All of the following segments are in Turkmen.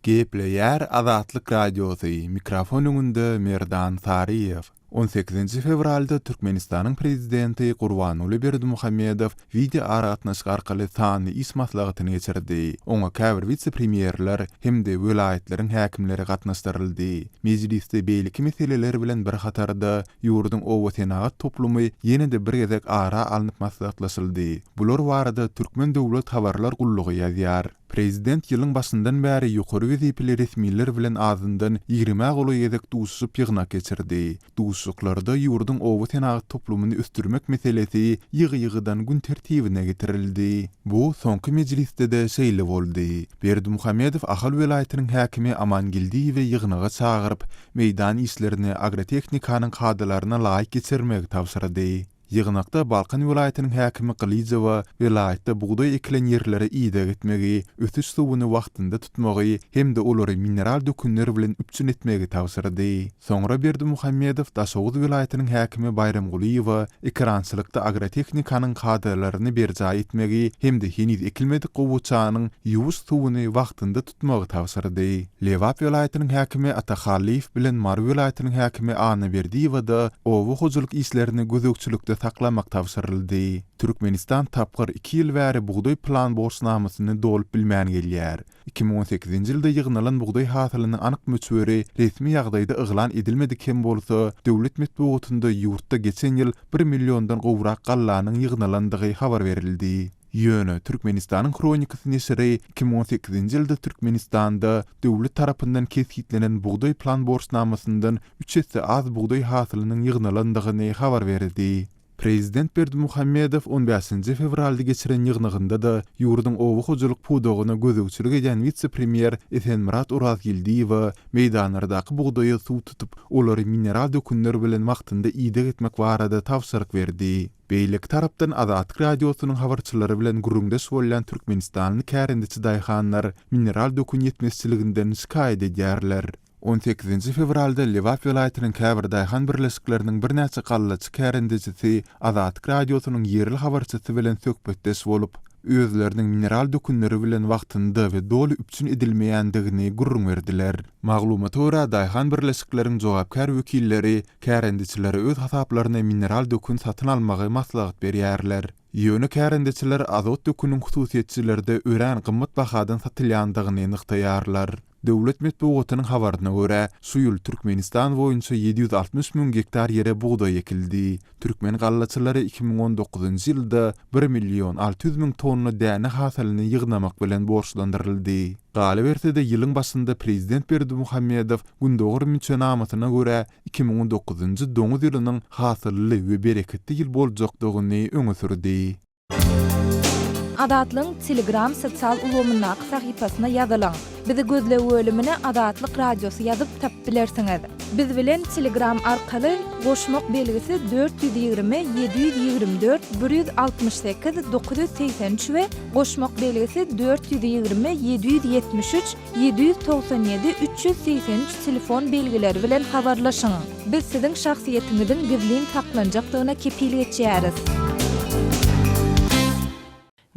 Gepleýär Azatlyk Radiosy, mikrofon öňünde Merdan Saryýew. On sekizinji fewralda Türkmenistanyň Prezidenti Gurbanguly Berdimuhamedow wideoaragatnaşyk arkaly sanly iş maslahatyny geçirdi. Oňa käbir wise-premýerler hem-de welaýatlaryň häkimleri gatnaşdyryldy. Mejlisde beýleki meseleler bilen bir hatarda, ýurduň obasenagat toplumy ýene-de bir gezek ara alnyp maslahatlaşyldy. Bular barada Türkmen döwlet habarlar gullugy ýazýar. Prezident ýylyň başyndan bäri ýokary wezipeli resmiler bilen azyndan ýigrimä golaý gezek duşuşyp ýygnak geçirdi. Duşuşyklarda ýurduň oba senagat toplumyny ösdürmek meselesi ýygy-ýygydan gün tertibine getirildi. Bu soňky mejlisde-de şeýle boldy. Berdimuhamedow Ahal welaýatynyň häkimi Aman Geldiýewi ýygnaga çagyryp, meýdan işlerini agrotehnikanyň kadalaryna laýyk geçirmegi tabşyrdy. Ýygnakda Balkan welaýatynyň häkimi Gylyjowa welaýatda bugdaý ekilen ýerlere ideg etmegi, ösüş suwuny wagtynda tutmagy hem-de olary mineral dökünler bilen üpjün etmegi tabşyrdy. Soňra Berdimuhamedow Daşoguz welaýatynyň häkimi Baýramgulyýewa ekerançylykda agrotehnikanyň kadalaryny berjaý etmegi hem-de heniz ekilmedik gowaçanyň ýuwuş suwuny wagtynda tutmagy tabşyrdy. Lebap welaýatynyň häkimi Ata Hallyýew bilen Mary welaýatynyň häkimi Anna Berdiýewa-da oba hojalyk işlerini gözegçilikde saklamak tabşyryldy. Türkmenistan tapgyr iki ýyl bäri bugdaý plan borçnamasyny dolup bilmän gelýär. 2018-nji ýylda ýygnalan bugdaý hasylynyň anyk möçberi resmi ýagdaýda yglan edilmedik hem bolsa, döwlet metbugatynda ýurtda geçen ýyl bir milliondan gowrak gallanyň ýygnalandygy habar berildi. Ýöne, Türkmenistanyň Hronikasy neşiri 2018-nji ýylda Türkmenistanda döwlet tarapyndan kesgitlenen bugdaý plan borçnamasyndan üç esse az bugdaý hasylynyň ýygnalandygyny habar berdi. Prezident Berdimuhamedow on bäşinji fewralda geçiren ýygnagynda-da ýurduň oba hojalyk pudagyna gözegçilik edýän wise-premýer Esenmyrat Orazgeldiýewe meýdanlardaky bugdaýa suw tutup, olary mineral dökünler bilen wagtynda ideg etmek barada tabşyryk berdi. Beýleki tarapdan Azatlyk Radiosynyň habarçylary bilen gürrüňdeş bolýan türkmenistanly kärendeçi daýhanlar mineral dökün ýetmezçiliginden şikaýat edýärler. On sekizinji fewralda Lebap welaýatynyň käbir daýhan birleşikleriniň birnäçe gallaçy kärendecisi Azatlyk Radiosynyň ýerli habarçysy bilen söhbetdeş bolup, özleriniň mineral dökünleri bilen wagtynda we doly üpjün edilmeýändigini gürrüň berdiler. Maglumata görä, daýhan birleşikleriň jogapkär wekilleri Kärendeçilere öz hasaplaryna mineral dökün satyn almagy maslahat berýärler. Ýöne kärendeçiler azot döküniň hususyýetçilerde örän gymmat bahadan satylýandygyny nygtaýarlar. Döwlet metbugatynyň habaryna görä, şu ýyl Türkmenistan boýunça 760 müň gektar ýere bugdaý ekildi. Türkmen gallaçylary 2019-njy ýylda bir million 600 müň tonna däne hasylyny ýygnamak bilen borçlandyryldy. Galyberse-de, ýylyň başynda prezident Berdimuhamedow Gündogar müçenamasyna görä, 2019-njy doňuz ýylynyň hasylly we bereketli ýyl boljakdygyny öňe sürdi. Azatlygyň Telegram sosial ulgamyndaky sahypasyna ýazylyň. Bizi gözleg bölümine Azatlyk Radiosy ýazyp tapyp bilersiňiz. Biz bilen Telegram arkaly goşmak belgisi 420 724 168 983 we goşmak belgisi 420 773 797 383 telefon belgileri bilen habarlaşyň. Biz siziň şahsyýetiňiziň gizlin saklanjakdygyna kepil geçýäris.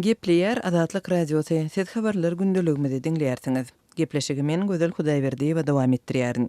Gepleýär Azatlyk Radiosy, Siz Habarlar gündeligimizi diňleýärsiňiz. Gepleşigi men Gözel Hudaýberdiýewa dowam etdirýärin.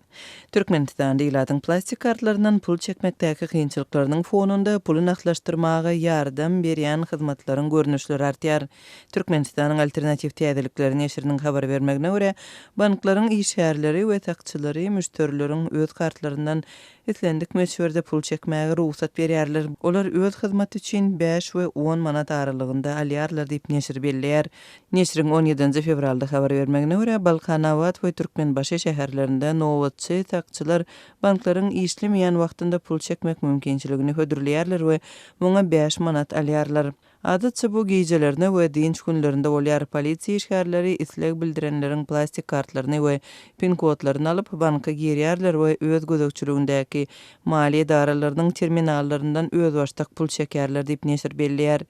Türkmenistanda ilatyň plastik kartlaryndan pul çekmekdäki kynçylyklarynyň fonunda puly nagtlaşdyrmaga ýardam berýän hyzmatlaryň görnüşleri artýar. Türkmenistanyň Alternatiw täzelikleri neşiriniň habar bermegine görä, banklaryň işgärleri we sakçylary müşderileriň öz kartlaryndan islendik möçberde pul çekmäge rugsat berýärler. Olar öz hyzmaty üçin bäş we on manat aralygynda alýarlar diýip, neşir belleýär. Neşiriň on ýedinji fewralda habar bermegine görä, Balkanabat we Türkmenbaşy şäherlerinde nobatçy sakçylar banklaryň işlemeýän wagtynda pul çekmek mümkinçiligini hödürleýärler we muňa bäş manat alýarlar. Adatça bu gijelerine we dynç günlerinde bolýar. Polisiýa işgärleri isleg bildirenleriň plastik kartlaryny we PIN-kodlaryny alyp, banka girýärler we öz gözegçiligindäki maliýe edaralarynyň terminallaryndan özbaşdak pul çekýärler diýip, neşir belleýär.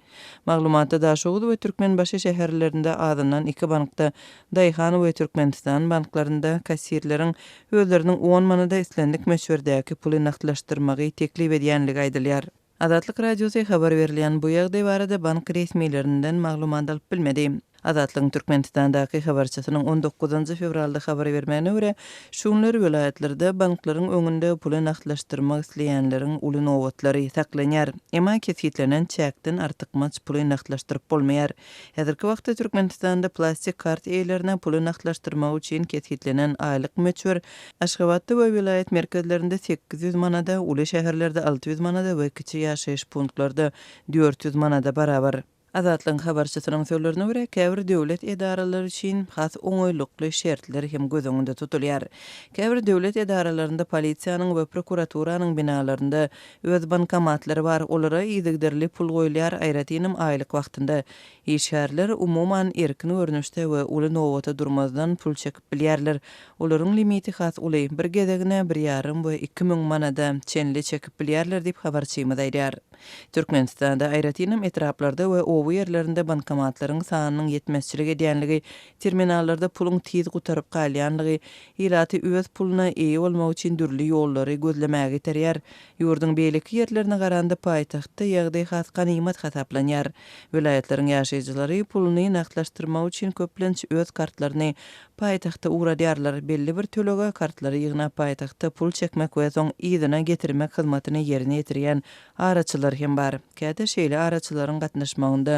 Maglumatda Daşoguz we Türkmenbaşy şäherlerinde azyndan iki bankda, Daýhan we Türkmenistan banklarynda kassirleriň özleriniň on manada islendik möçberdäki puly nagtlaşdyrmagy teklip edýänligi aýdylýar. Azatlyk Radiosy habar berilýän bu ýagdaý barada bank resmilerinden maglumat alyp bilmedi. Azatlygyň Türkmenistandaky habarçysynyň on dokuzynjy fewralda habar bermegine görä, şu günler welaýatlarda banklaryň öňünde puly nagtlaşdyrmak isleýänleriň uly nobatlary saklanýar. Emma kesgitlenen çäkden artykmaç puly nagtlaşdyryp bolmaýar. Häzirki wagtda Türkmenistanda plastik kart eýelerine puly nagtlaşdyrmak üçin kesgitlenen aýlyk möçber Aşgabatda we welaýat merkezlerinde 800 manada, uly şäherlerde 600 manada we kiçi ýaşaýyş punktlarda 400 manada barabar. Azatlygyň habarçysynyň sözlerine görä, käbir döwlet edaralary üçin has oňaýlykly şertler hem göz öňünde tutulýar. Käbir döwlet edaralarynda polisiýanyň we prokuraturanyň binalarynda öz bankomatlary bar, olara yzygiderli pul goýulýar, aýratynam aýlyk wagtynda. Işgärler, umuman, erkin görnüşde we uly nobata durmazdan pul çekip bilýärler. Olaryň limiti has uly, bir gezegine bir ýarym we 2000 manada çenli çekip bilýärler diýip, habarçymyz aýdýar. Türkmenistanda, aýratynam etraplarda we oba ýerlerinde bankomatlaryň sanynyň ýetmezçilik edýänligi, terminallarda puluň tiz gutaryp galýanlygy ilaty öz puluna eýe bolmak üçin dürli ýollary gözlemäge iterýär. Ýurduň beýleki ýerlerine garanda paýtagtda ýagdaý has ganymat hasaplanýar. Welaýatlaryň ýaşaýjylary puluny nagtlaşdyrmak üçin köplenç öz kartlaryny paýtagta ugradýarlar. Belli bir tölege kartlary ýygnap paýtagtda pul çekmek we soň yzyna getirmek hyzmatyny ýerine ýetirýän araçylar hem bar. Käte şeýle araçylaryň gatnaşmagynda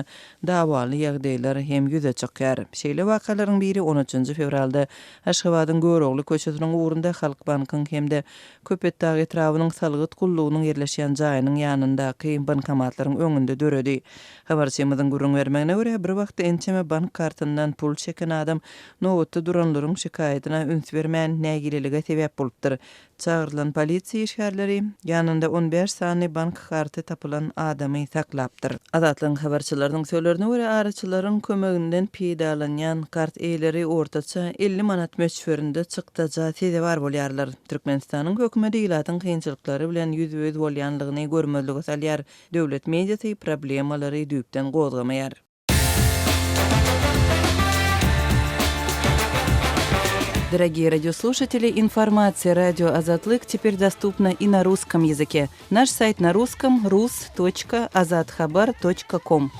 dawaly ýagdaýlar hem ýüze çykýar. Şeýle wakalaryň biri on üçünji fewralda Aşgabadyň Görogly köçesiniň ugrunda Halkbankyň hem-de Köpetdag etrabynyň salgyt gullugynyň ýerleşýän jaýynyň ýanyndaky bankomatlaryň öňünde döredi. Habarçymyzyň gürrüň bermegine görä, bir wagtda ençeme bank kartyndan pul çeken adam nobatda duranlaryň şikaýatyna üns bermän, nägilelige sebäp bolupdyr. Çagyrylan polisiýa işgärleri ýanynda on bäş sany bank karty tapylan adamy saklapdyr. Azatlygyň habarçylarynyň sözlerine görä, araçylaryň kömeginden peýdalanýan kart eýeleri ortaça 50 manat möçberinde çykdaja sezewar bolýarlar. Türkmenistanyň hökümeti ilatyň kynçylyklary bilen ýüzbe-ýüz bolýanlygyny görmezlige salýar, döwlet mediasy problemalary düýpden gozgamaýar. Дорогие радиослушатели, информация радио Азатлык теперь доступна и на русском языке. Наш сайт на русском rus.azathabar.com.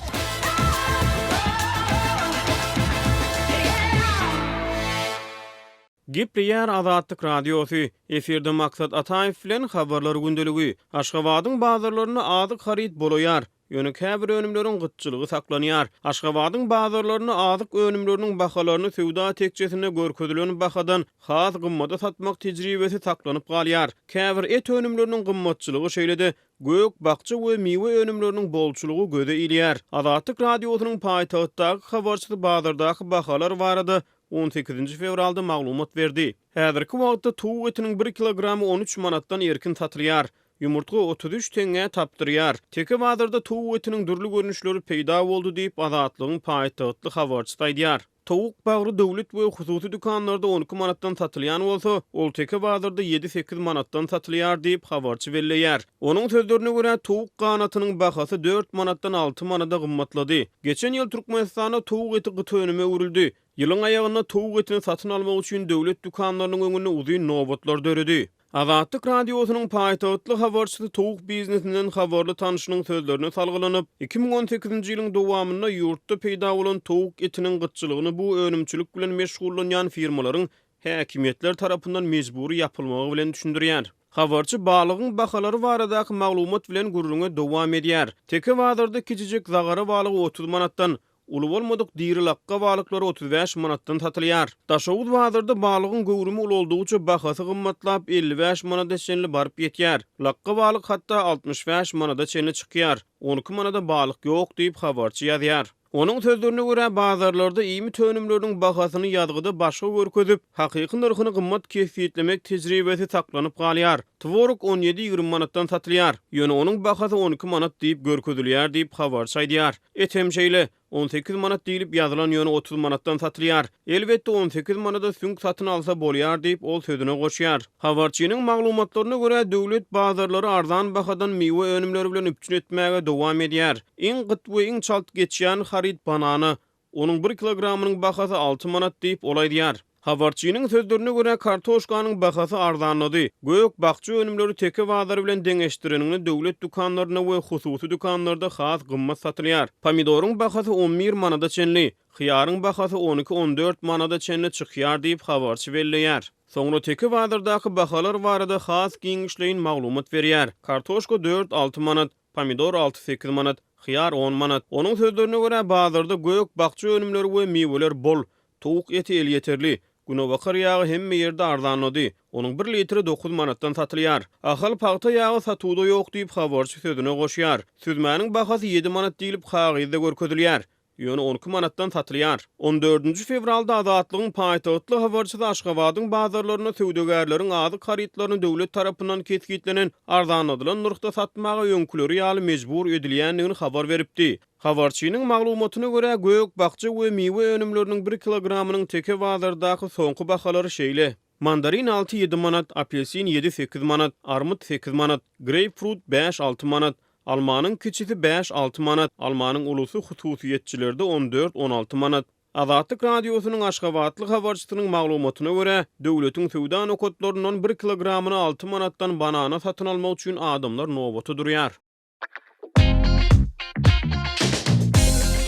Gepleýär Azatlyk Radiosy, Efirde Maksat Ataýew bilen Habarlar gündeligi. Aşgabadyň bazarlarynda azyk haryt bolaýar. Ýöne käbir önümleriň gytçylygy saklanýar. Aşgabadyň bazarlarynda azyk önümleriniň bahalaryny söwda tekjesinde görkezilen bahadan has gymmada satmak tejribesi saklanyp galýar. Käbir et önümleriniň gymmatçylygy şeýle-de gök, bakja we miwe önümleriniň bolçulygy göze ilýär. Azatlyk Radiosynyň paýtagtdaky habarçysy bazardaky bahalar barada on sekizinji fewralda maglumat berdi. Häzirki wagtda towuk etiniň bir kilogramy on üç manatdan erkin satylýar. Ýumurtga 33 teňňä tapdyrýar. Teke bazarda towuk etiniň dürli görnüşleri peýda boldy diýip, Azatlygyň paýtagtly habarçysy aýdýar. Towuk bagry döwlet we hususy dükanlarda 12 manatdan satylýan bolsa, ol teke bazarda ýedi-sekiz manatdan satylýar diýip, habarçy belleýär. Onuň sözlerine görä, towuk ganatynyň bahasy dört manatdan alty manada gymmatlady. Geçen ýyl Türkmenistanda towuk eti gyt önüme öwrüldi. Ýylyň aýagynda towuk etini satyn almak üçin döwlet dükanlarynyň öňünde uzyn nobatlar döredi. Azatlyk Radiosynyň paýtagtly habarçysy towuk biznesinden habarly tanşynyň sözlerine salgylanyp, 2018-nji ýylyň dowamynda ýurtda peýda bolan towuk etiniň gytçylygyny bu önümçilik bilen meşgullanýan firmalaryň häkimiýetler tarapyndan mejbury ýapylmagy bilen düşündirýär. Habarçy balygyň bahalary baradaky maglumat bilen gürrüňe dowam edýär. Teke bazarda kiçijik zagara balygy 30 manatdan, Uly bolmadyk diri lakga balyklary 35 manatdan satylýar. Daşoguz bazarda balygyň göwrümi ulaldygyça bahasy gymmatlap, 55 manada çenli baryp ýetýär. Lakga balyk hatda 65 manada çenli çykýar. 12 manada balyk ýok diýip, habarçy ýazýar. Onuň sözlerine görä, bazarlarda iýmit önümleriniň bahasyny ýazgyda başga görkezip, hakyky nyrhyny gymmat kesgitlemek tejribesi saklanyp galýar. Tworog on ýedi-ýigrimi manatdan satylýar. Ýöne onuň bahasy 12 manat diýip görkezilýär diýip, habarçy aýdýar. Et hem şeýle, on sekiz manat diýlip ýazylan, ýöne 30 manatdan satylýar. Elbetde, on sekiz manada süňk satyn alsa bolýar diýip, ol sözüne goşýar. Habarçynyň maglumatlaryna görä, döwlet bazarlary arzan bahadan miwe önümleri bilen üpjün etmäge dowam edýär. Iň gyt we iň çalt geçýän haryt banana. Onuň bir kilogramynyň bahasy alty manat diýip, ol aýdýar. Habarçynyň sözlerine görä, kartoşkanyň bahasy arzanlady. Gök, bakja önümleri teke bazary bilen deňeşdireniňde döwlet dükanlarynda we hususy dükanlarda has gymmat satylýar. Pomidoryň bahasy on bir manada çenli, hyýaryň bahasy on iki-on dört manada çenli çykýar diýip, habarçy belleýär. Soňra teke bazardaky bahalar barada has giňişleýin maglumat berýär. Kartoşka dört-alty manat, pomidor alty-sekiz manat, hyýar on manat. Onuň sözlerine görä, bazarda gök, bakja önümleri we miweler bol. Towuk eti elýeterli. Günebakar ýagy hemme ýerde arzanlady. Onuň bir litri dokuz manatdan satylýar. Ahal pagta ýagy satuwda ýok diýip, habarçy sözüne goşýar. Süzmäniň bahasy ýedi manat diýlip, kagyzda görkezilýär. Ýöne on iki manatdan satylýar. On dördünji fewralda Azatlygyň paýtagtly habarçysy Aşgabadyň bazarlarynda söwdagärleriň azyk harytlaryny döwlet tarapyndan kesgitlenen arzanladylan nyrhda satmaga öňküleri ýaly mejbur edilýändigini habar beripdi. Habarçynyň maglumatyna görä, gök, bakja we miwe önümleriniň bir kilogramynyň teke bazardaky soňky bahalary şeýle, mandarin alty-ýedi manat, apelsin ýedi-sekiz manat, armyt sekiz manat, greýpfrut bäş-alty manat, Almanyň kiçisi bäş-alty manat, almanyň ulusy hususyýetçilerde on dört-on alty manat. Azatlyk Radiosynyň aşgabatly habarçysynyň maglumatyna görä, döwletiň söwda nokatlaryndan bir kilogramyny alty manatdan banana satyn almak üçin adamlar nobata durýar.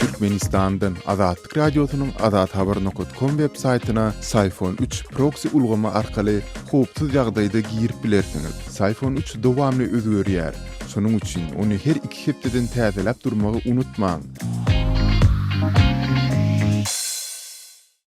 Türkmenistandan Azatlyk Radiosynyň azathabar nokat kom web saýtyna Syfon üç proksi ulgamy arkaly howpsuz ýagdaýda girip bilersiňiz. Syfon üç dowamly özgerýär. Şonuň üçin ony her iki hepdeden täzeläp durmagy unutmaň.